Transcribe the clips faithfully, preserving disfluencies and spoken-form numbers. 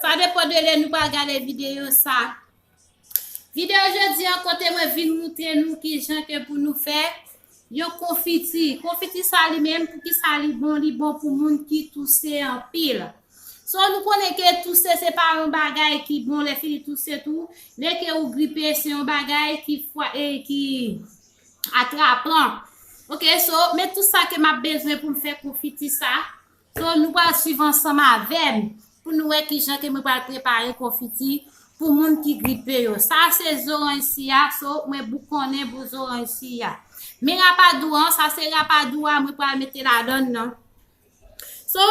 Sa depann de lè nou pral gade videyo sa. Videyo jodi an kote mwen vin moutre nou kijan ke pou nou fè yon konfiti. Konfiti sa li menm, poukisa li bon? Li bon pou moun ki touse anpil. So, nou konnen ke touse se pa yon bagay ki bon lè fini touse tou. Lè ke ou gripe, se yon bagay ki fwa, e ki atrapan. Ok, so, men tout sa ke m ap bezwen pou m fè konfiti sa. So, nou pral swiv ansanm avè m pou nou wè kijan ke mwen pral prepare konfiti pou moun ki gripe yo. Sa se zoranj si a, so, mwen boukonnen pou zoranj si a. Men rapadou an, sa se rapadou a, mwen pral mete ladann nan. So,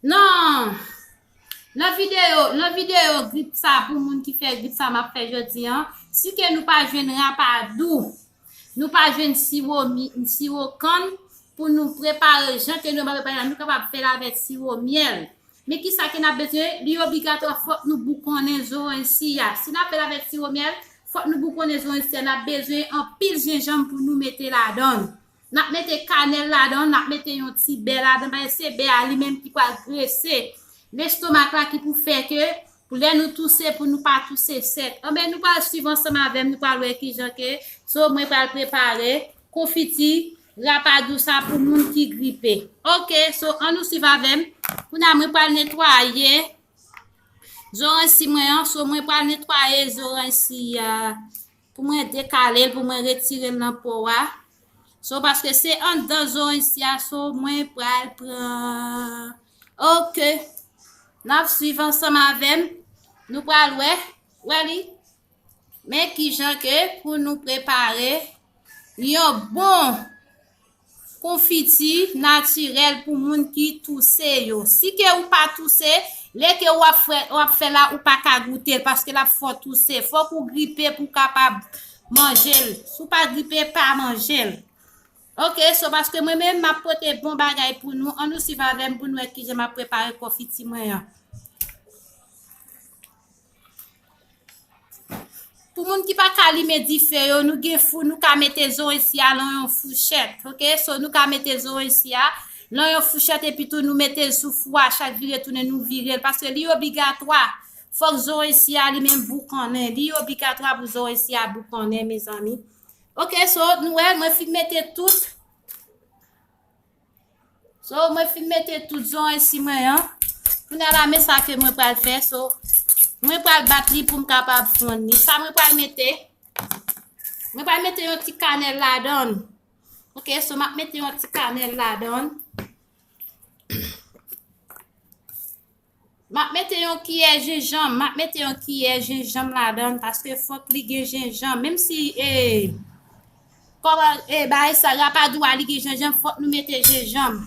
nan, nan videyo, nan videyo grip sa, pou moun ki fè grip sa m ap fè jodi an, si ke nou pa jwenn rapadou, nou pa jwenn siwo mi-, siwo kann pou nou prepare jan ke nou prepare, nou kapab fè l avèk siwo myèl. Men kisa ke n ap bezwen? Li obligatwa fòk nou boukonnen zoranj si a. Si n ap fè l avèk siwo myèl, fòk nou boukonnen zoranj si a. N ap bezwen anpil jenjanm pou nou mete ladann. N ap mete kanèl ladann, n ap mete yon ti bè ladann, paske se bè a li menm ki pral grese lestomak la, ki pou fè ke pou lè nou touse, pou nou pa touse sèk. Anben, nou pral swiv ansanm avè m, nou pral wè kijan ke, so, mwen pral prepare konfiti rapadou sa pou moun ki gripe. Ok, so, ann nou swiv avè m. Kounye a, mwen pral netwaye zoranj si mwen an, so, mwen pral netwaye zoranj si a. Pou mwen dekale l, pou mwen retire l nan po a. So, paske se anndan zoranj si a, so, mwen pral pran. Ok. N ap swiv ansanm avè m. Nou pral wè. Wè li. Men kijan ke pou nou prepare yon bon konfiti natirèl pou moun ki touse yo. Si ke ou pa touse, lè ke w ap fè, w ap fè la, ou pa ka goute l, paske l ap fè w touse. Fòk ou gripe pou w kapab manje l. Si w pa gripe, pa manje l. Ok, so paske mwen menm, m ap pote bon bagay pou nou. Ann nou swiv avè m pou nou wè kijan m ap prepare konfiti mwen an. Pou moun ki pa ka limen dife yo, nou gen fou, nou ka mete zoranj si a nan yon fouchèt, ok? So, nou ka mete zoranj si a nan yon fouchèt epi tou nou mete l sou fou a, chak vire tounen nou vire l, paske li obligatwa. Fòk zoranj si a li menm boukannen. Li obligatwa pou zoranj si a boukannen, mezanmi. Ok, so, nou wè, mwen fin mete tout. So, mwen fin mete tout zoranj si mwen an. Kounye a la, men sa ke mwen pral fè. So, mwen pral bat li pou m kapab fonn li. Sa mwen pral mete, mwen pral mete yon ti kanèl ladann. Ok, so m ap mete yon ti kanèl ladann. M ap mete yon kiyè jenjanm, m ap mete yon kiyè jenjanm ladann, paske fòk li gen jenjanm. Menm si, e, kòman, e, bagay sa, rapadou a, li gen jenjanm, fòk nou mete jenjanm.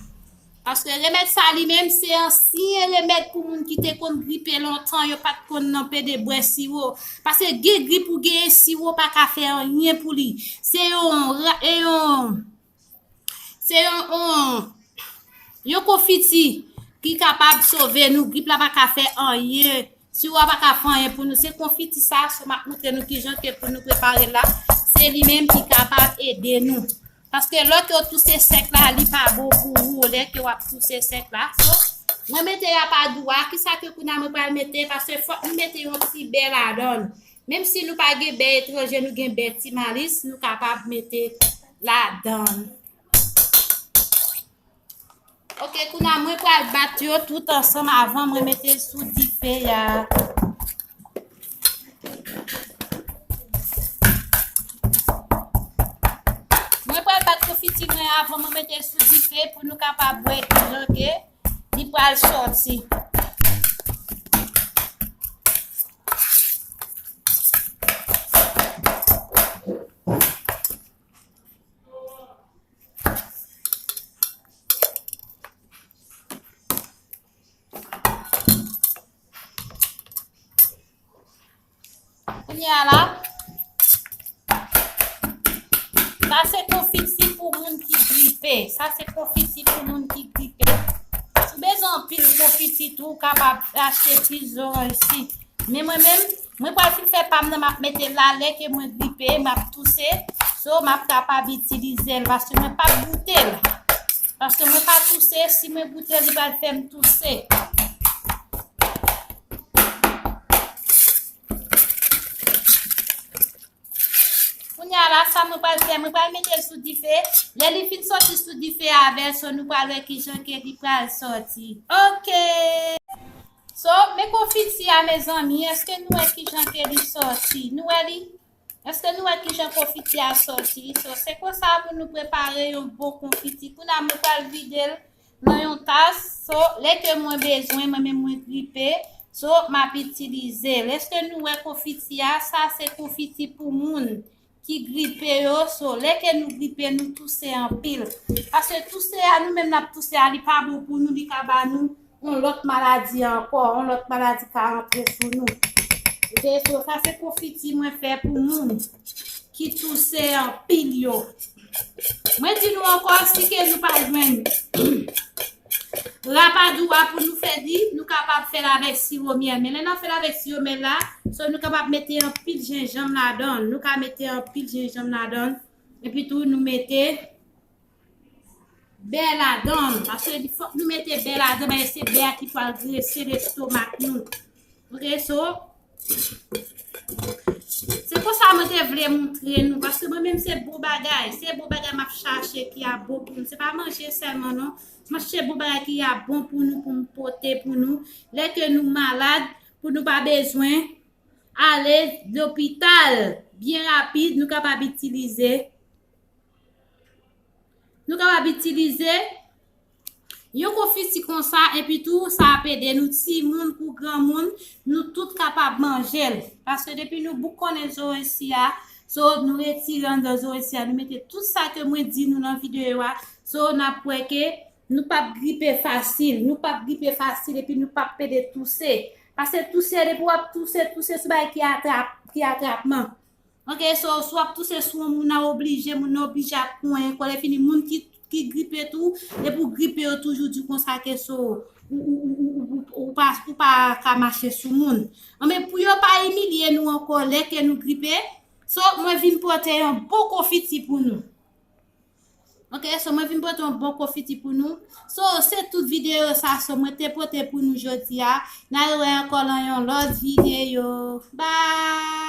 Paske remèd sa li menm, se ansyen remèd pou moun ki te konn gripe lontan, yo pa t konn nan pede bwè siwo. Paske gen grip ou genyen, siwo pa ka fè anyen pou li. Se yon ra-, e yon Se yon, yon, yon konfiti ki kapab sove nou. Grip la pa ka fè anyen. Siwo a pa ka fè anyen pou nou. Se konfiti sa, so m ap montre nou kijan ke pou nou prepare l la. Se li menm ki kapab ede nou. Paske lè ke w touse sèk la, li pa bon pou ou lè ke w ap touse sèk la. So, mwen mete rapadou a. Kisa ke kounye a mwen pral mete? Paske fòk nou mete yon ti bè ladann. Menm si nou pa gen bè etranje, nou gen bè Ti Malis, nou kapab mete ladann. Ok, kounye a mwen pral bat yo tout ansanm avan mwen mete l sou dife a. Mwen pral bat konfiti mwen avan mwen mete l sou dife pou nou kapab wè kijan ke li pral sòti. Kounye a la, sa se konfiti pou moun ki gripe. Sa se konfiti pou moun ki gripe. Si w bezwen anpil konfiti tou, ou kapab achte plis zoranj si. Men mwen menm, mwen pral fin fè pa m nan, m ap mete l la, lè ke mwen gripe, m ap touse, so m ap kapab itilize l, paske mwen p ap goute l. Paske mwen pa touse, si mwen goute l, li pral fè m touse. Sa mwen pral fè, mwen pral mete l sou dife. Lè li fin sòti sou dife avè l, so nou pral wè kijan ke li pral sòti. Ok. So, men konfiti a, mezanmi, èske nou wè kijan ke li sòti? Nou wè li? Èske nou wè kijan konfiti a sòti? So, se konsa pou nou prepare yon bon konfiti. Kounye a, mwen pral vide l nan yon tas. So, lè ke mwen bezwen, mwen menm mwen gripe, so, m ap itilize l. Èske nou wè konfiti a? Sa se konfiti pou moun ki gripe yo. So, lè ke nou gripe, nou touse anpil. Paske touse a, nou menm n ap touse a, li pa bon pou nou, li ka ba nou yon lòt maladi ankò, yon lòt maladi ka rantre sou nou. Ok, so sa se konfiti mwen fè pou moun ki touse anpil yo. Mwen di nou ankò, si ke nou pa jwenn rapadou a pou nou fè li, nou kapab fè l avèk siwo myèl. Men lè n ap fè l avèk siwo myèl la, so nou kapab mete anpil jenjanm ladan l. Nou ka mete anpil jenjanm ladan l. Epi tou, nou mete bè ladan l. Paske fòk nou mete bè ladan l, paske se bè a ki pral grese lestomak nou. Ok, so, se konsa mwen te vle montre nou, paske mwen menm se bon bagay, se bon bagay m ap chache ki ap bon pou nou. Se pa manje sèlman non, m ap chache bon bagay ki ap bon pou nou, pou m pote pou nou. Lè ke nou malad, pou nou pa bezwen ale lopital byen rapid, nou kapab itilize, nou kapab itilize yon konfiti konsa, epi tou, sa ap ede nou, timoun kou granmoun, nou tout kapab manje l. Paske depi nou bouk konnen zoranj si a, so, nou retire anndan zoranj si a, nou mete tout sa ke mwen di nou nan videyo a, so, n ap wè ke nou p ap gripe fasil, nou p ap gripe fasil, epi nou p ap pede touse. Paske touse, depi w ap touse, touse se bagay ki atrap, ki atrapman. Ok, so, si w ap touse sou yon moun nan oblije, moun nan oblije ap konyen kò, lè fini, moun ki, ki gripe tou, depi w gripe yo toujou di konsa ke so, ou, ou, ou, ou, ou, ou pa, ou pa ka mache sou moun. Anben, pou yo pa imilye nou ankò, lè ke nou gripe, so, mwen vin pote yon bon konfiti pou nou. Ok, so mwen vin pote yon bon konfiti pou nou. So, se tout videyo sa, so mwen te pote pou nou jodi a. N a rewè ankò nan yon lòt videyo. Bye!